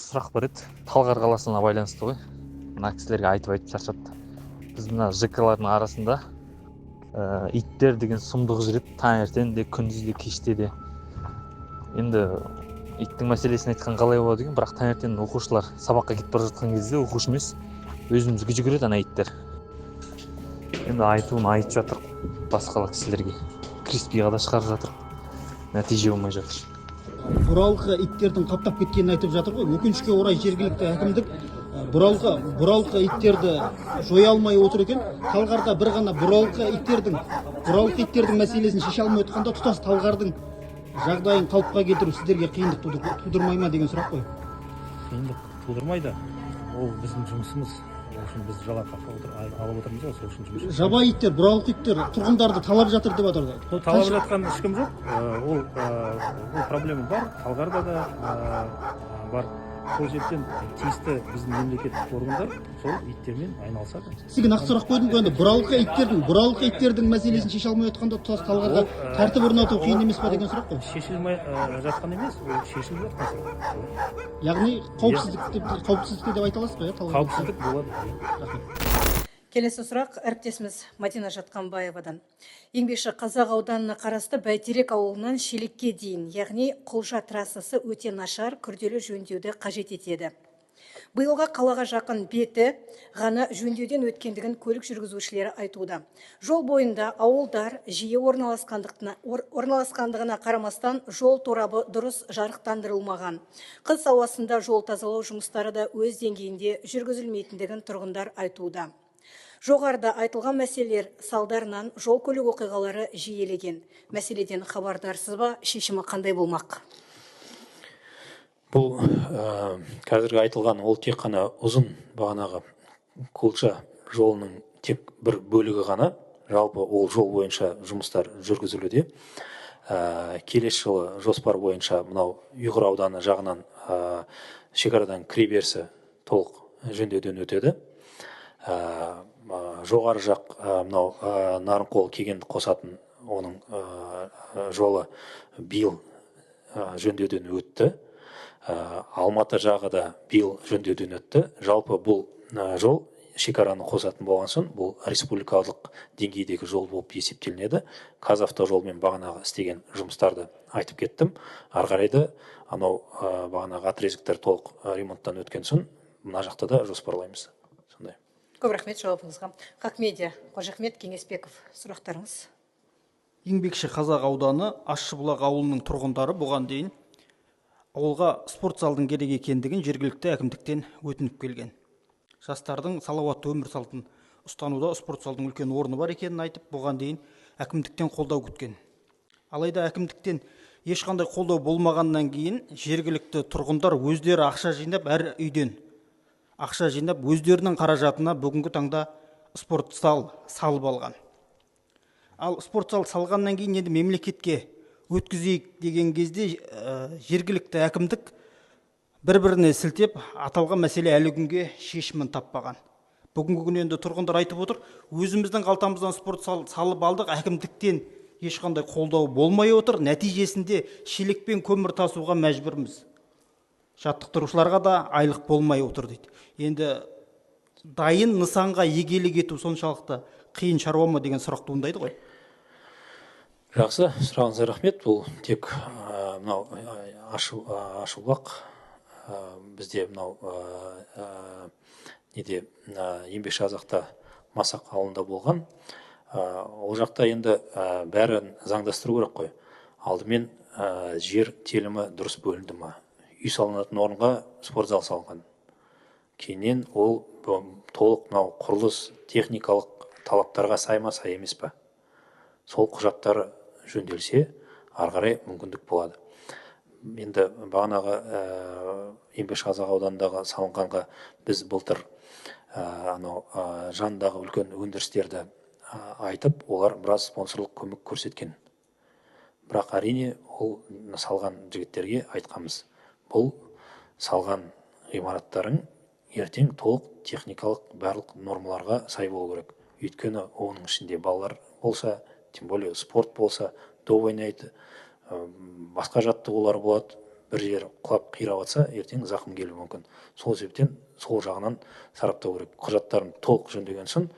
Бір сұрақ бар еді, Талғар қаласына байланысты ғой. Мына кісілерге айтып айтып шаршатты. Біз мына ЖК-лардың арасында иттер деген сұмдық жүреді, таңертең де, күндіз де, кеште де. Енді иттің мәселесін айтқан қалай болады екен, бірақ таңертең оқушылар сабаққа кетіп бара жатқан кезде, оқушы емес, өзімізге жүгіреді ана иттер. Енді айтуын айтып жатыр, басқа кісілерге кіріспей да шығарып жатыр, нәтиже болмай жатыр. Бұралқы иттердің қаптап кеткенін айтып жатыр ғой. Өкінішке орай, жергілікті әкімдік бұралқы иттерді жоя алмай отыр екен. Талғарда бір ғана бұралқы иттердің мәселесін шеше алмай отқанда, тұтас Талғардың жағдайын қалыпқа келтіру сіздерге қиындық тудырмай ма деген сұрақ қой. Қиындық тудырмайды, ол біздің жұмысымыз. Ол үшін біз жалақы алып отырмыз ғой, сол үшін жұмыс. Жабайы иттер, бұралқы иттер тұрғындарды талап жатыр деп жатыр. Ол талап жатқан ешкім жоқ. Ол проблема бар, Талғарда да бар. Сол себептен тиісті біздің мемлекеттік органдар сол иттермен айналысады. Сізге нақты сұрақ қойдым ғой. Енді бұралқы иттердің мәселесін шеше алмай отқанда, тұтас Талғарға Ол, тәртіп орнату қиын емес па ол деген сұрақ қой. Шешілмей жатқан емес, ол шешіліп жатқан сұрақ. Яғни қауіпсіздікте деп айта аласыз ғой, иә, Талғар? Қауіпсіздік болады, иә. Рахмет. Келесі сұрақ әріптесіміз Мадина Жатқанбаевадан. Еңбекші Қазақ ауданына қарасты Бәйтерек ауылынан Шелекке дейін, яғни Құлжа трассасы өте нашар, күрделі жөндеуді қажет етеді. Биылға қалаға жақын беті ғана жөндеуден өткендігін көлік жүргізушілері айтуда. Жол бойында ауылдар жиі орналасқандығына қарамастан, жол торабы дұрыс жарықтандырылмаған. Қыс ауасында жол тазалау жұмыстары да өз деңгейінде жүргізілмейтіндігін тұрғындар айтуда. Жоғарыда айтылған мәселелер салдарынан жол көлік оқиғалары жиілеген. Мәселеден хабардарсыз ба, шешімі қандай болмақ? Бұл қазіргі айтылған, ол тек қана ұзын бағанағы Құлжа жолының тек бір бөлігі ғана. Жалпы ол жол бойынша жұмыстар жүргізілуде. Келесі жылы жоспар бойынша мынау Ұйғыр ауданы жағынан шекарадан кіреберісі толық жөндеуден өтеді. Жоғары жақ мынау Нарынқол, Кегенді қосатын оның жолы биыл жөндеуден өтті. Алматы жағы да биыл жөндеуден өтті. Жалпы бұл жол шекараны қосатын болған соң, бұл республикалық деңгейдегі жол болып есептелінеді. Қазавтожолмен бағанағы істеген жұмыстарды айтып кеттім. Ары қарай да анау бағанағы отрезоктер толық ремонттан өткен соң, мына жақта да жоспарлаймыз сондай. Көп рахмет жауабыңызға. Хақ Медиа, Қожахмет Кеңесбеков, сұрақтарыңыз. Еңбекші Қазақ ауданы Ащыбұлақ ауылының тұрғындары бұған дейін ауылға спорт залдың керек екендігін жергілікті әкімдіктен өтініп келген. Жастардың салауатты өмір салтын ұстануда спорт залдың үлкен орны бар екенін айтып, бұған дейін әкімдіктен қолдау күткен. Алайда әкімдіктен ешқандай қолдау болмағаннан кейін, жергілікті тұрғындар өздері ақша жинап, әр үйден ақша жинап, өздерінің қаражатына бүгінгі таңда спорт зал салып алған. Ал спорт зал салғаннан кейін енді мемлекетке өткізейік деген кезде, жергілікті әкімдік бір біріне сілтеп, аталған мәселе әлі күнге шешімін таппаған. Бүгінгі күні енді тұрғындар айтып отыр: өзіміздің қалтамыздан спорт зал салып алдық, әкімдіктен ешқандай қолдау болмай отыр. Нәтижесінде шелекпен көмір тасуға мәжбүрміз, жаттықтырушыларға да айлық болмай отыр дейді. Енді дайын нысанға егелік ету соншалықты қиын шаруа ма деген сұрақ туындайды ғой. Жақсы, сұрағыңызға рахмет. Бұл тек мынау Ащыбұлақ, бізде мынау неде, Еңбекші Қазақта Масақ ауылында болған. Ол жақта енді бәрін заңдастыру керек қой. Алдымен жер телімі дұрыс бөлінді ма? Үй салынатын орынға спорт зал салынған. Кейіннен ол толық мынау құрылыс техникалық талаптарға сай ма, сай емес па? Сол құжаттар жөнделсе, ары қарай мүмкіндік болады. Енді бағанағы Еңбекші Қазақ ауданындағы салынғанға біз былтыр анау жанындағы үлкен өндірістерді айтып, олар біраз спонсорлық көмек көрсеткен. Бірақ, әрине, ол салған жігіттерге айтқанбыз: бұл салған ғимараттарың ертең толық техникалық барлық нормаларға сай болу керек. Өйткені оның ішінде балалар болса, тем более спорт болса, доп ойнайды, басқа жаттығулар болады. бір жері құлап қирап жатса, ертең зақым келуі мүмкін. Сол себептен сол жағынан сараптау керек. Құжаттарын толық жөндеген соң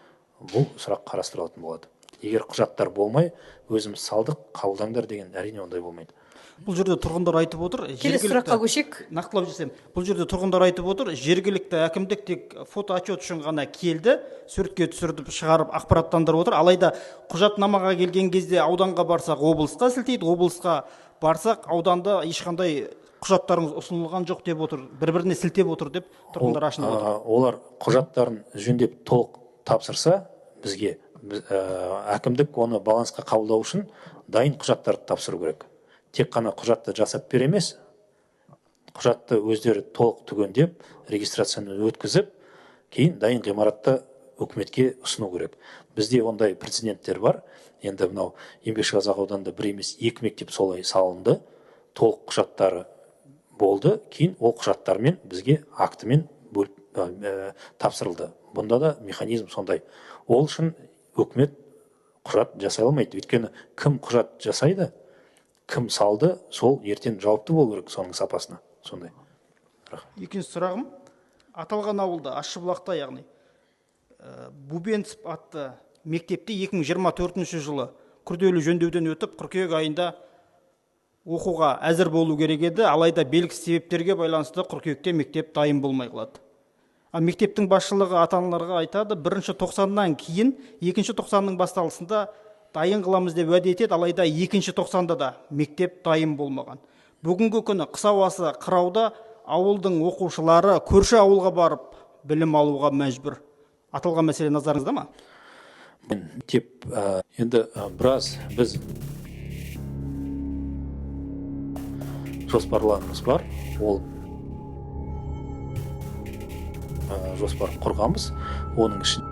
бұл сұрақ қарастырылатын болады. Егер құжаттар болмай, өзіміз салдық, қабылдаңдар деген, әрине ондай болмайды. Бұл жерде тұрғындар айтып отыр, Келесі сұраққа көшейік. Нақтылап жіберсем, бұл жерде тұрғындар айтып отыр, жергілікті әкімдік тек фотоотчет үшін ғана келді, суретке түсіріп шығарып ақпараттандырып отыр. Алайда құжатнамаға келген кезде ауданға барсақ облысқа сілтейді, облысқа барсақ ауданда ешқандай құжаттарыңыз ұсынылған жоқ деп отыр, бір-біріне сілтеп отыр деп тұрғындар ашынып отыр. Олар құжаттарын жөндеп толық тапсырса, бізге әкімдік оны балансқа қабылдау үшін дайын құжаттарды тапсыру керек. Тек қана құжатты жасап бер емес, құжатты өздері толық түгендеп, регистрацияны өткізіп, кейін дайын ғимаратты үкіметке ұсыну керек. Бізде ондай прецеденттер бар. Енді мынау Еңбекшіқазақ ауданында бір емес, екі мектеп солай салынды, толық құжаттары болды, кейін ол құжаттармен бізге актімен бөліп тапсырылды. Бұнда да механизм сондай. Ол үшін үкімет құжат жасай алмайды. Өйткені кім құжат жасайды, кім салды, сол ертең жауапты болу керек соның сапасына. Сондай. Екінші сұрағым, аталған ауылда, Ащыбұлақта, яғни Бубенцев атты мектепте 2024 жылы күрделі жөндеуден өтіп, қыркүйек айында оқуға әзір болу керек еді, алайда белгісіз себептерге байланысты қыркүйекте мектеп дайын болмай қалады. Ал мектептің басшылығы ата-аналарға айтады, бірінші тоқсаннан кейін екінші тоқсанның басталысында дайын қыламыз деп уәде етеді, алайда екінші тоқсанда да мектеп дайын болмаған. Бүгінгі күні қыс ауасы қырауда ауылдың оқушылары көрші ауылға барып білім алуға мәжбүр. Аталған мәселе назарыңызда ма? Мектеп, енді біраз біз жоспарларымыз бар. Ол жоспар құрғанбыз. Оның ішінде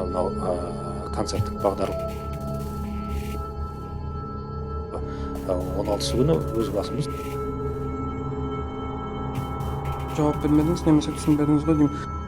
мынау концерттік бағдар 16 күні өз басымыз. Жауап бермедіңіз немесе түсінбедіңіз ғой деймін.